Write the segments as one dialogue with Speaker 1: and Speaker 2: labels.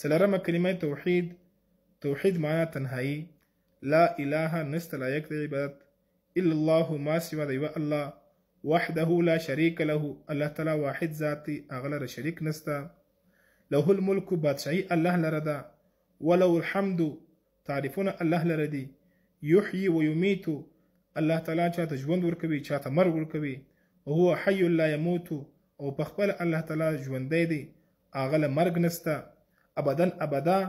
Speaker 1: څلورمه کلمه توحید. توحید معنا تنهایی. لا اله نشته لایق د عبادت الا الله ما سوا د یوه الله، وحده لا شریک له، الله تعالی واحد ذات دی، هغه لره شریک نشته. له الملک بادشاهي الله لره ده، وله الحمد تعریفونه الله لره دي، یحیی و یمیت الله تعالی چاته ژوند ورکوي چاته مرګ ورکوي، وهو حی لا یموت او په خپل الله تعالی ژوندی دی، هغه له مرګ نشته، ابدا ابدا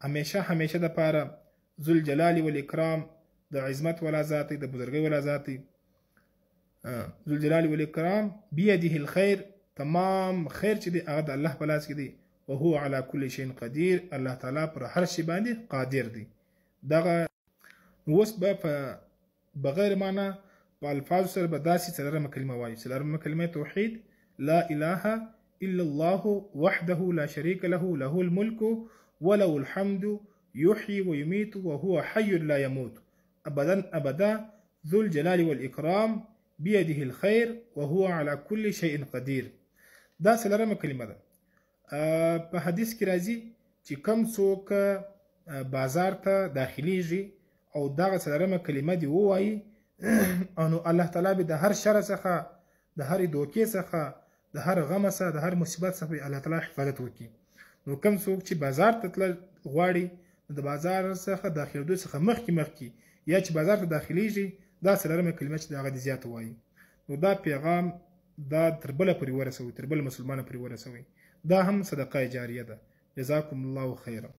Speaker 1: همیشه همیشه د پاره، ذوالجلال والاکرام د عظمت ولا ذات دی، د بزرګۍ ولا ذات دی، ذوالجلال والاکرام بيده الخير تمام خیر چې دی هغه د الله په لاس کې دی، وهو على كل شيء قدیر الله تعالی پر هر شي باندې قادر دی. دغه اوس به په بغیر معنا په الفاظو سره به داسې څلورمه کلمه وایو. څلورمه کلمه توحید، لا اله الا الله وحده لا شريك له، له الملك وله الحمد يحيي ويميت وهو حي لا يموت ابدا ابدا ذو الجلال والإكرام بيده الخير وهو على كل شيء قدير. دا څلورمه کلمه ده. په حدیث کې راځي چې کم څوک بازار ته داخليږي او دغه څلورمه کلمه دی ووایي، نو الله تعالی به د هر شر څخه، د هرې دوکې څخه، د هر غم څخه، د هر مصیبت څخه الله تعالی حفاظت وکړي. نو کم څوک چې بازار ته تلل غواړي، د بازار څخه داخلېدو څخه مخکې مخکې یا چې بازار ته داخليږي دا څلورمه کلمه چې د هغه دې زیاته وایي. نو دا پیغام دا تر بله پورې ورسوي، تر بل مسلمانه پورې ورسوي. دا هم صدقه جاریه ده. جزاکم الله خیرا.